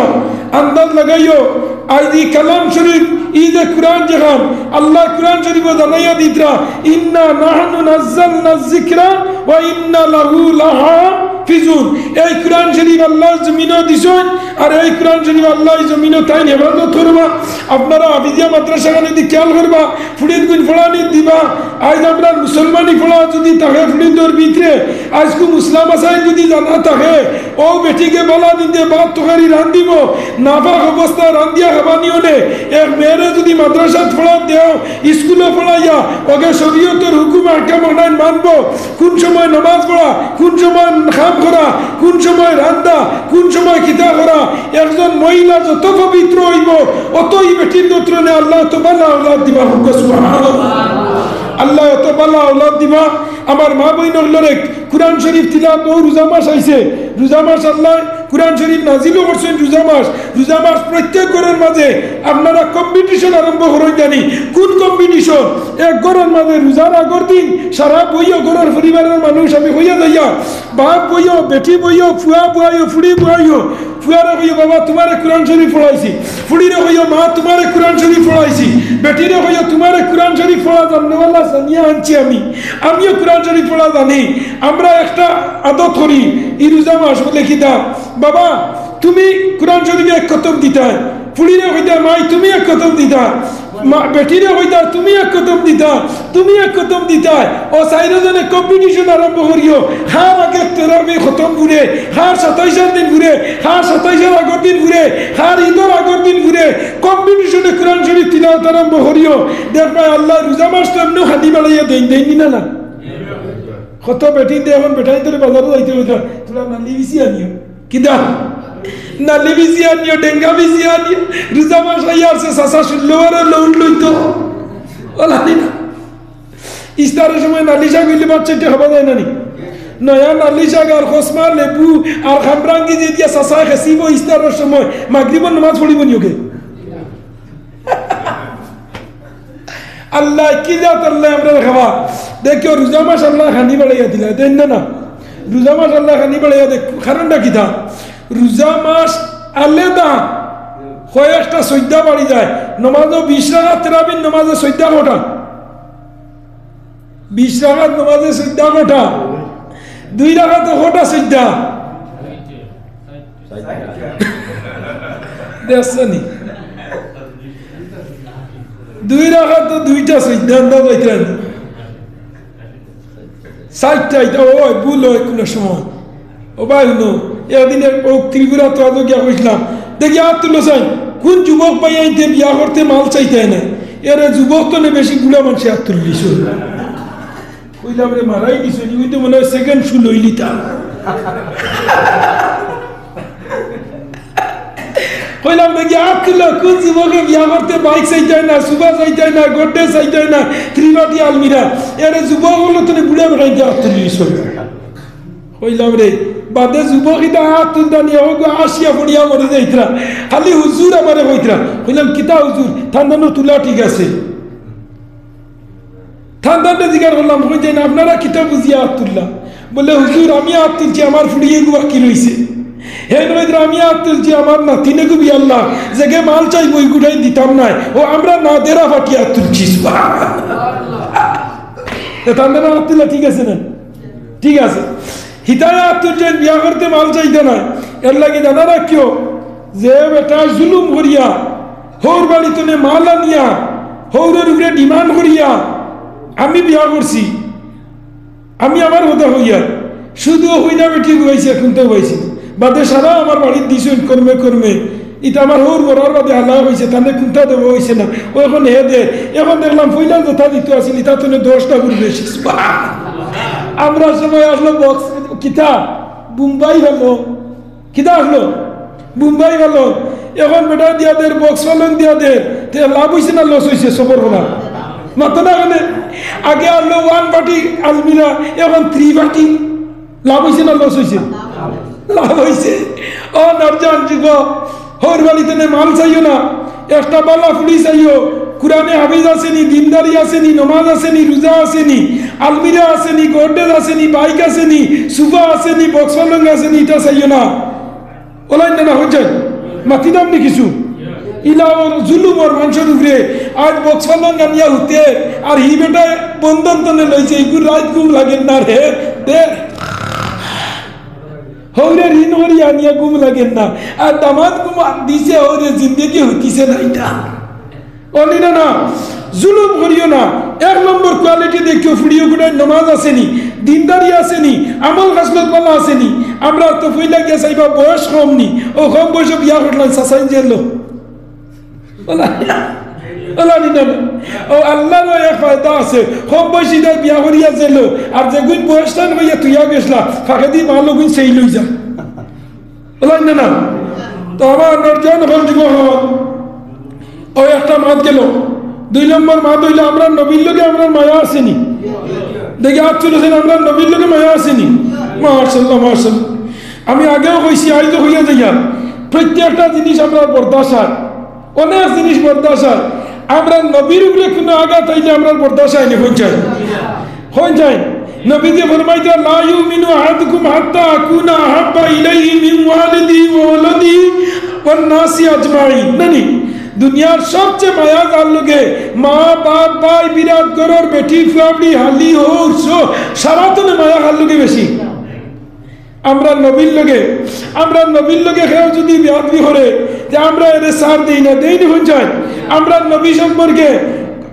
আন্দাজ লাগাইও, আইজ ই কালাম শরীফ, ই যে কুরআন যেখান, আল্লায় কুরআন শরীফো জানাইয়া দিতরা, "ইন্না নাহনু নাজ্জালনা যিকরা ওয়া ইন্না লাহু লাহাফিজুন।" এই কুরআন শরীফ আল্লায় জমিনো দিছইন, আর এই কুরআন শরীফ আল্লায় জমিনো তাইন হেফাজত করবা। আপনারা হাফিজিয়া মাদ্রাসা খান যদি খেয়াল করবা, ফুড়িনগুইন পড়ানি দিবা। আইজ আমরার মুসলমানি পড়া যদি থাকে ফুড়িনতর ভিতরে, আইজকু মুসলা মাসাইল যদি জানা থাকে, অউ বেটিকে বালা দিনতে ভাত তরকারি রান্দিবো, নাপাক অবস্থায় রান্দিয়া খাবানি অনে। এক মেয়েরে যদি মাদ্রাসাত পড়া দেও, স্কুলো পড়াইয়া, অগে শরীয়তর হুকুম আহকাম অনাইন মানবো, কুন সময় নামাজ পড়া, কুন সময় কাম করা, কুন সময় রান্দা, কুন সময় কিতা করা, একজন মহিলা যত পবিত্র অইবো, অতই বেটির গোত্রনে আল্লায় অত বালা আওলাদ দিবা। কউক্কা সুবহানাল্লাহ। আল্লায় অত বালা আওলাদ দিবা। আমার মা বইন অকলরে কুরআন শরীফ তিলাওয়াত, অউ রোজা মাস আইছে, রোজা মাস আল্লায় কুরআন শরীফ নাজিলও করছইন রোজা মাস। রোজা মাস প্রত্যেক ঘরর মাঝে আপনারা competition আরম্ভ করইন জানি। কুন competition? এক ঘরর মাঝে রোজার আগর দিন সারা বইও ঘরর পরিবারর মানুষ আমি কইয়া যাইয়া, বাপ বইও, বেটি বইও, ফুয়া বইও, ফুড়ি বইও, ফুয়ারে কইও, "বাবা, তুমারে কুরআন শরীফ পড়াইছি।" ফুড়িরে কইও, "মা, তুমারে কুরআন শরীফ পড়াইছি।" বেটিরে কইও, "তুমারে কুরআন শরীফ পড়া জাননেওয়ালা সানিয়া আনছি আমি, আমিও কুরআন শরীফ পড়া জানি।" আমরা একটা আদত করি, ই রোজা মাস বলে কিতা, "বাবা, তুমি কুরআন শরীফ এক খতম দিতায়।" ফুড়িরে কইতা, "মাই, তুমি এক খতম দিতা।" মা, বেটিরে কইতা, "তুমি এক খতম দিতা, তুমি এক খতম দিতায়।" অউ চাইরোজনে competition আরম্ভ করিও, কার আগে তেরাবি খতম ফুরে, কার সাতাইশর দিন ফুরে, কার সাতাইশর আগর দিন ফুরে, কার ইদর আগর দিন ফুরে, competition-এ কুরআন শরীফ তিলাওয়াত আরম্ভ করিও। দেখবায় আল্লায় রোজা মাস তো এমনেও খাদি বাড়াইয়া দেইন, দেইন নি না, না? কত বেটিনতে এখন বেটাইন্তরে বাজারো যাইতে অইতো, থুড়া নালি বেশি আনিও। কিতা? নালি ভিজিয়া নিও, ডেঙ্গা ভিজিয়া নিও। রোজা মাস আইয়া আছে, চাচা ষোলো বারো লোন লইতো। ওলা দিন। ইফতারর সময় নালি শাক অইলে বাচ্চাইন্তে খাওয়া যায় না নি? নয়া নালি শাক আর খসমা, লেবু আর খামরাঙ্গি যে দিয়া চাচায় খেছিবো ইফতারর সময়, মাগরিবর নামাজ পড়িবো নি ওকে? আল্লায় কি জাত আল্লায় আমরারে খাওয়ায়। দেখিও, রোজা মাস আল্লায় খানি বাড়াইয়া দিলা, দেইন না, না? রোজা মাস আল্লায় খানি বাড়াইয়া দেখ, কারণটা কিতা? রোজা মাস আলাদা কয়েকটা সইজদা বাড়ি যায়। নমাজো বিশ রাকাত, তেরাবির নমাজে সইজদা কয়টা? বিশ রাকাত নমাজে সইজদা কয়টা? দুই রাকাতো কয়টা সইজদা? দেখছো নি? দুই রাকাতো দুইটা সইজদা, আন্দাজ অইতো না। চাইরটা, ইটা অয়, ভুল অয় কুনু সময়। ও ভাই, হুনো, একদিন এক, ও ত্রিপুরা তো আজও গিয়া কইছিলাম, দেখি আত তুলো চাই, কুন যুবক ভাইয়াইন্তে বিয়া করতে মাল চাইতায় না? এরে যুবক তো নে বেশি, বুড়া মানষে আত তুললি শুধু। কইলাম রে, মারাই দিছো নি, ওই তো মনে হয় সেকেন্ড শু লইলি তা। কইলাম দেখি আত তুলো, কুন যুবকে বিয়া করতে বাইক চাইতায় না, সুবা চাইতায় না, গড্ডে চাইতায় না, ত্রিবাটি আলমিরা, এরে যুবক অকল তো নে বুড়া বেটাইন্তে আত তুললি শুধু। কইলাম রে, বাদে যুবক ইতা আত তুলতা নি, ওগো আসিয়া পড়িয়া মরি যাইতরা। খালি হুজুর আমারে কইতরা। কইলাম, "কিতা হুজুর?" "তান তানো তুলা ঠিক আছে।" তান তানরে জিকার করলাম, কইন যে, "আপনারা কিতা বুঝিয়া আত তুললা?" বলে, "হুজুর, আমি আত তুলছি, আমার ফুড়িয়ে গু বাকি রইছে।" হে নইতরা, "আমি আত তুলছি, আমার নাতিনে গু বিয়াল্লা, যেগে মাল চাইবো, ইগুটাইন দিতাম নায়। ও আমরা না দেরা ফাটিয়া আত তুলছি।" সুবহানাল্লাহ। এ তান তানো আত তুলা ঠিক আছে না? ঠিক আছে। হিতায় আত তুলছইন, বিয়া করতে মাল চাইতা নায়। এর লাগি জানা রাখিও, যে বেটায় জুলুম করিয়া, হউর বাড়ি তনে মাল আনিয়া, হউরর উপরে ডিমান্ড করিয়া, "আমি বিয়া করছি, আমি আমার কথা কইয়ার", শুধু অউ কইনা বেটি গু পাইছি, কুন্তা পাইছি না। বাদে সারা আমার বাড়িত দিছইন কর্মে কর্মে। ইতা আমার হউর মরার বাদে হালা কইছে, তানে কুন্তা দেওয়া অইছে না। ও এখন হে দে। এখন দেখলাম পয়লা যেতা দিতো আছিল, ইতা তনে দশটা গুণ বেশি। আমরা সময় আসলো বক্স, কিতা? বোম্বাই ভালো। কিতা আসলো? বোম্বাই ভালো। এখন বেটা দিয়া দের, বক্স পালং দিয়া দের। তে লাভ অইছে না লস অইছে? সবর করা। মাতো না কেনে? আগে আসলো ওয়ান বাটি আলমিরা, এখন থ্রি বাটি। লাভ অইছে না লস অইছে? লাভ অইছে। ও নরজান যুবক, হউর বাড়ি তনে মাল চাইও না, একটা বালা ফুড়ি চাইও। কুরআনে হাফিজ আছে নি, দিনদারি আছে নি, নমাজ আছে নি, রোজা আছে নি, আলমিরা আছে নি, গড্রেজ আছে নি, বাইক আছে নি, সুফা আছে নি, বক্স পালং আছে নি, ইতা চাইও না। ওলাই না, না, হইছে। মাতি দাম নি কিছু। ইলা ওর জুলুম ওর মানষর উপরে। আজ বক্স পালং আনিয়া হুতে, আর হি বেটায় বন্ধন তনে লইছে, ইগুর রাইত ঘুম লাগের না রে। দে। হউরে ঋণ করি আনিয়া ঘুম লাগের না। আর দামাদ ঘুম দিছে, হউরে জিন্দেগি হুতিছে না ইটা। অনি না, না, জুলুম করিও না। এক নম্বর কোয়ালিটি দেখিও, ফুড়িও গুটায় নমাজ আছে নি, দিনদারি আছে নি, আমল খাসলত বালা আছে নি। আমরা তো পয়লা গিয়া চাইবা বয়স কম নি, ও কম বয়সো বিয়া করলাম, চাচাইন জেলো। ওলা, ওলা নি না, না। ও আল্লাহর এক ফায়দা আছে, কম বয়সীটায় বিয়া করিয়া জেলো, আর যেগুইন বয়স টান হইয়া তুইয়া গেছলা, ফাঁকেদি মাল অগুইন সেই লই যা। বুঝলেন না? না। তো আমার নরজান হল যুবক হল। ও একটা মাত গেল। দুই নম্বর মাত অইলো, আমরার নবীর লগে আমরার মায়া আছে নি? দেখি আত তুলছেন, আমরার নবীর লগে মায়া আছে নি? মাশাআল্লাহ, মাশাআল্লাহ। আমি আগেও কইছি, আইজও কইয়া যাইয়ার, প্রত্যেকটা জিনিস আমরার বরদাস্ত অয়, অনেক জিনিস বরদাস্ত অয়। আমরার নবীর উপরে কুনু আঘাত আইলে আমরার বরদাস্ত অয় নি, কইন চাই? কইন চাই? নবীজি ফরমাইতা, "লা ইউমিনু আহাদুকুম হাত্তা আকুনা আহাব্বা ইলাইহি মিন ওয়ালিদিহি ওয়া ওয়ালাদিহি ওয়ান নাসি আজমাইন।" নানি? দুনিয়ার সবচেয়ে মায়া যার লগে, মা, বাপ, ভাই, বিরাট ঘরর বেটি, ফুয়াবড়ি, হালি, হউর, সো, সারাতনে মায়া কার লগে বেশি? আমরার নবীর লগে, আমরার নবীর লগে কেউ যদি বেয়াদবি করে, যে আমরা এরে ছাড় দেই না, দেই নি, কইন চাই? আমরার নবী সম্পর্কে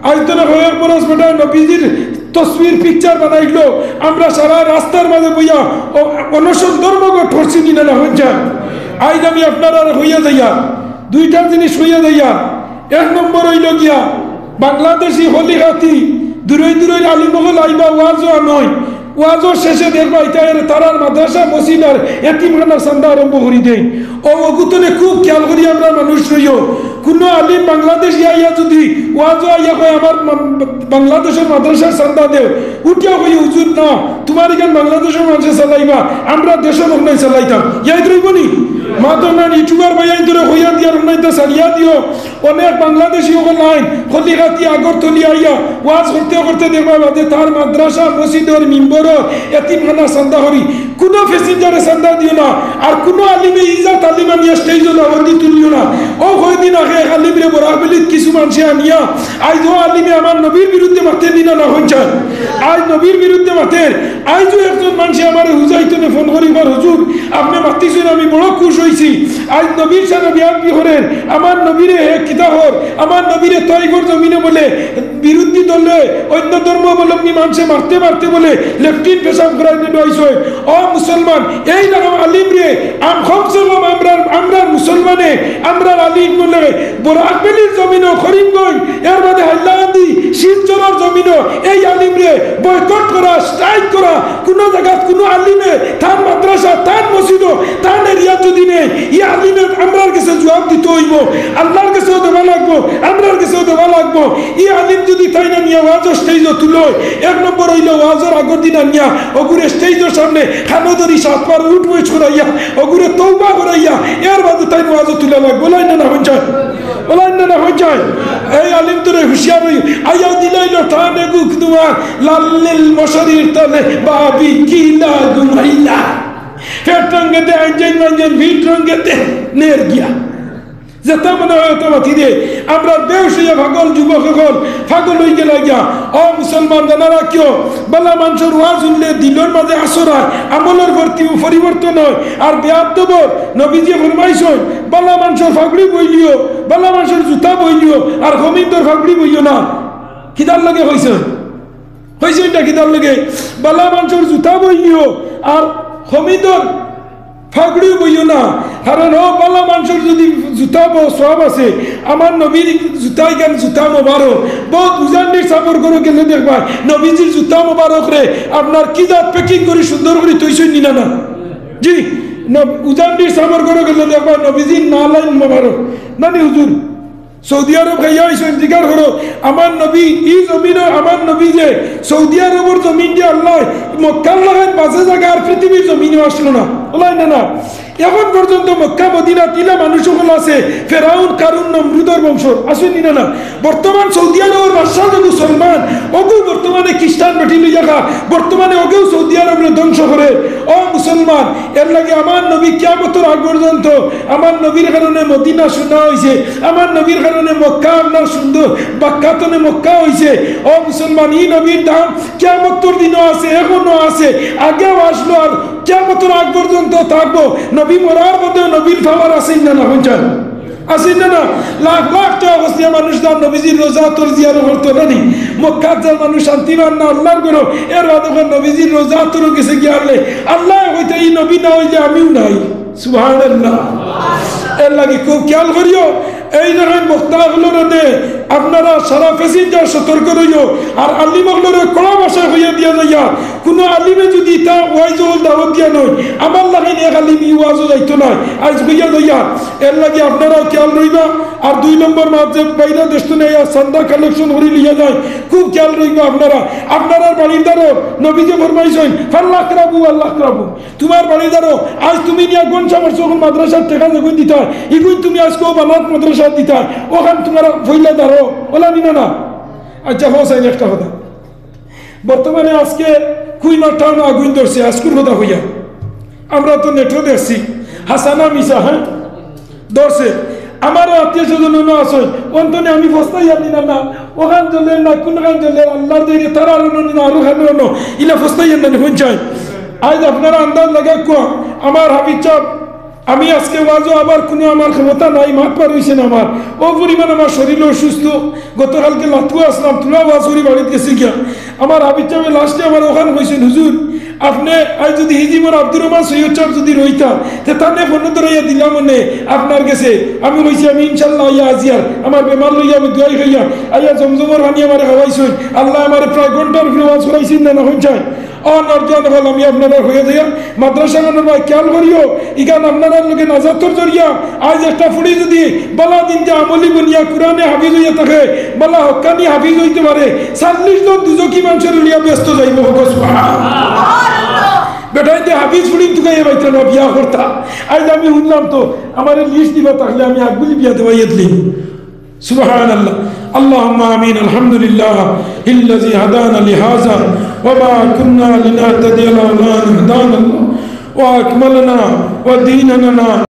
আইতো না কয়েক বরস বেটা নবীজির তসবির পিকচার বানাইলো, আমরা সারা রাস্তার মাঝে বইয়া অ-, অনশন ধর্মঘট করছি নি না, না, কইন চাই? আইজ আমি আপনারারে কইয়া যাইয়ার, দুইটা জিনিস কইয়া যাইয়ার। এক নম্বর অইলো গিয়া, বাংলাদেশি কলিকাতি দূরই দূরই আলিম অকল আইবা, ওয়াজও আনইন। ওয়াজর শেষে দেখবা, ইতায় তারার মাদ্রাসা, মসজিদ আর এতিমখানার চান্দা আরম্ভ করি দেইন। অউ অগুতনে খুব খেয়াল করি আমরা মানুষ রইও। কুনু আলিম বাংলাদেশি আইয়া যুদি ওয়াজও আইয়া কয়, "আমার মা-, বাংলাদেশর মাদ্রাসার চান্দা দেও", উঠিয়া কই, "হুজুর না, তুমার ইখান বাংলাদেশর মানষে চালাইবা, আমরা দেশর অকলয় চালাইতাম।" ইয়াদ রইবো নি? মাতইন না, YouTuber ভাইয়াইন্তরে কইয়া দিয়ার অকলয় ছাড়িয়া দিও। অনেক বাংলাদেশি অকল আইন, কলিকাতা, আগরতলা আইয়া ওয়াজ করতে করতে দেখবা বাদে তার মাদ্রাসা, মসজিদর মিম্বরর, এতিমখানার চান্দা করি। কুনু passenger-এ চান্দা দিও না, আর কুনু আলিমে ইজাত আলিম আনিয়া stage-ও দাওয়াতি তুলিও না। অউ কয়দিন আগে এক আলিমরে বরাক ভ্যালিত কিছু মানষে আনিয়া, আইজ অউ আলিমে আমার নবীর বিরুদ্ধে মাতের নি না, না কইন চাই? আইজ নবীর বিরুদ্ধে মাতের। আইজও একজন মানষে আমারে হুজাইতো নে ফোন করি, "হুজুর, আপনে মাতিছইন, আমি বড় খুশ অইছি।" আইজ নবীর শানে বেয়াদবি করের, আমার নবীরে হে কিতা কর, আমার নবীরে তাইফর জমিনো বলে বিরোধী দলে, অন্য ধর্মাবলম্বী মানষে মারতে মারতে বলে লেট্রিন পেশাব করাইতে ডুবাইছইন। অউ মুসলমান, এই রকম আলিমরে আম-, কমসে কম আমরার, আমরার মুসলমানে, আমরার আলিম বলে বরাক ভ্যালির জমিনো, করিমগঞ্জ, এর বাদে হাইলাকান্দি, শিলচরর জমিনো এই আলিমরে boycott করা, strike করা, কুনু জাগাত কুনু আলিমে তান মাদ্রাসা, তান মসজিদো, তান area যুদি নেয়, ই আলিমে আমরার গেছে জুয়াব দিতো অইবো, আল্লার গেছেও দেওয়া লাগবো, আমরার গেছেও দেওয়া লাগবো। ই আলিম যুদি তাইন না নিয়া ওয়াজর stage-ও তুলইন, এক নম্বর অইলো ওয়াজর আগর দিন আনিয়া অগুরে stage-র সামনে কানো ধরি সাতবার উঠ বইস করাইয়া, অগুরে তওবা করাইয়া, এর বাদে তাইন ওয়াজো তুলা লাগবো, অলাইন না, না কইন চাই? অলাইন না, না কইন চাই? এই আলিমতরে হুঁশিয়ার অই, আইয়া দিলাইলো টান এগুক দুয়া, লাল্লিল মশারির তলে বাবি কিলা ঘুমাইলা। পেট রঙেতে আঞ্জেন মাঞ্জেন, ভিট রঙেতে নের গিয়া। যেতা মনে অয় অতা মাতি দে। আমরা বেহুশ অইয়া পাগল যুবক অকল, পাগল অইগেলা গিয়া। অউ মুসলমান, জানা রাখিও, বালা মানষর ওয়াজ হুনলে দিলর মাঝে আছর অয়, আমলর প্রতি পরিবর্তন অয়। আর বেয়াদবর নবীজিয়ে ফরমাইছইন, বালা মানষর পাগড়ি বইলিও, বালা মানষর জুতা বইলিও, আর হমিন্দর পাগড়ি বইও না। কিতার লগে কইছইন? কইছইন ইটা কিতার লগে? বালা মানষর জুতা বইলিও, আর হমিন্দর পাগড়িও বইও না। কারণ অউ বালা মানষর যুদি জুতা বও, সওয়াব আছে। আমার নবীর জুতা ইখান জুতা মোবারক। বউত উজানডির সাবর ঘরো গেলে দেখবায়, নবীজির জুতা মোবারকরে আপনার কি জাত packing করি সুন্দর করি থইছইন নি না, না? জি, নব-, উজানডির সাবর ঘরো গেলে দেখবায়, নবীজির নালাইন মোবারক। না নি হুজুর? সৌদি আরব খাইয়া আইছইন, জিকার করো, আমার নবী, ই জমিনো আমার নবী যে সৌদি আরবর জমিন দিয়া আল্লায় মক্কার লাখান বাজে জাগা আর পৃথিবীর জমিনো আছলো না। অলাইন না, না। এখন পর্যন্ত মক্কা মদিনাত ইলা মানুষ অকল আছে, ফেরাউন, কারুন, নমরুদর বংশর, আছইন নি না, না? বর্তমান সৌদি আরবর বাদশা যেগু সলমান, অগু বর্তমানে খ্রিস্টান বেটি লইয়া খা, বর্তমানে অগেও সৌদি আরবরে ধ্বংস করের। অউ মুসলমান, এরলাগি আমার নবী কিয়ামতর আগ পর্যন্ত আমার নবীর কারণে মদিনা সোনা অইছে, আমার নবীর কারণে মক্কা আপনার সুন্দর, বাক্কা তনে মক্কা অইছে। অউ মুসলমান, ই নবীর দাম কিয়ামতর দিনো আছে, এখনো আছে, আগেও আছলো, আর কিয়ামতর আগ পর্যন্ত থাকবো। নবী মরার বাদেও নবীর power আছে না, না কইন চাই? আছে না, না? লাখ লাখ টেকা খরচ দিয়া মানুষ যার নবীজির রোজা আতর জিয়ারত করতো না নি? মক্কাত যার মানুষ শান্তি পার না আল্লার ঘরো, এর বাদে কয় নবীজির রোজা আতরও গেছে গিয়া আনলে। আল্লায় কইতা, "ই নবী না অইলে আমিও নাই।" সুবহানাল্লাহ। এরলাগি খুব খেয়াল করিও, এই রকম বক্তা অকলরে দে, আপনারা সারা passenger সতর্ক রইও। আর আলিম অকলরে কড়া ভাষায় কইয়া দিয়া যাইয়া, কুনু আলিমে যুদি ইতা ওয়াইজ অকল দাওয়াত দিয়া নয়, আমার লাখান এক আলিম ই ওয়াজো যাইতো নায়। আইজ কইয়া যাইয়া, এরলাগি আপনারাও খেয়াল রইবা। আর দুই নম্বর মাত যে বাইরা দেশ তনে আইয়া চান্দা collection করি লইয়া যায়, খুব খেয়াল রইবা আপনারা। আপনারার বাড়ির দ্বারো নবীজি ফরমাইছইন, "ফাল্লাকরাবু আল্লাকরাবু।" তুমার বাড়ির দ্বারো আইজ তুমি নিয়া গনসা মারছো, অখন মাদ্রাসার টেকা যেগুইন দিতায়, ইগুইন তুমি আইজ কও বানাত মাদ্রাসাত দিতায়, অখান তুমার পয়লা দ্বারো, অলা নি না, না? আচ্ছা, হোসেন, একটা কথা। বর্তমানে আজকে কুইমার টাউনো আগুইন ধরছে, আইজকুর কথা কইয়া। আমরা তো নেটো দেখছি, হাছা না মিছা, হ্যাঁ? ধরছে। আমারও আত্মীয় স্বজন অনো আছে, অন্তনে আমি ফস্তাইয়ার নি না, না, অখান জ্বলের না, কুনখান জ্বলের, আল্লার দইরে তারার অনো নি না, আরো খানো অনো, ইলা ফস্তাইয়ার না নি, কইন চাই। আইজ আপনারা আন্দাজ লাগাউক্কা, আমার হাফিজ সাব, আমি আজকে ওয়াজো আবার কুনু আমার ক্ষমতা নাই, মাত বার অইছে না আমার। অউ পরিমাণ আমার শরীর অসুস্থ। গতকালকে লাতকুয়া আছলাম, থুড়া ওয়াজ করি বাড়িত গেছি গিয়া। আমার হাফিজ সাবে last-এ আমার অখান কইছইন, "হুজুর, আপনে আইজ যুদি হিজিবর আব্দুর রহমান সৈয়দ সাব যুদি রইতা, তে তানে ফোন ধরাইয়া দিলাম অনে আপনার গেছে। আমি কইছি, "আমি ইনশাআল্লাহ আইয়া আজিয়ার, আমার বেমার লইয়া আমি দোয়াই খাইয়া আইয়া জমজমর পানি আমারে খাওয়াইছইন।" আল্লায় আমারে প্রায় ঘন্টার উপরে ওয়াজ করাইছইন না, না হুনছইন? ও নওজোয়ান অকল, আমি আপনারার কইয়া যাইয়ার, মাদ্রাসাখানর বায় খেয়াল করিও, ইখান আপনারার লাগি নাজাতর জরিয়া। আইজ একটা ফুড়ি যুদি বালা দিনতে আমলি বনিয়া কুরআনে হাফিজ অইয়া থাকে, বালা হক্কানি হাফিজ অইতে পারে, চল্লিশ জন দুজখি মানষরে লইয়া বেহেস্তো যাইবো। কউক্কা সুবহানাল্লাহ। বেটাইন্তে হাফিজ ফুড়িন তুকাইয়া পাইতা না, বিয়া করতা। আইজ আমি হুনলাম তো, আমারে লিস্ট দিবা, তাইলে আমি আগুলি বিয়া দেওয়াইয়া দিলিমু। سبحان الله. اللهم آمين. الحمد لله الذي هدانا لهذا وما كنا لنهتدي لولا أن هدانا الله وأكملنا وديننا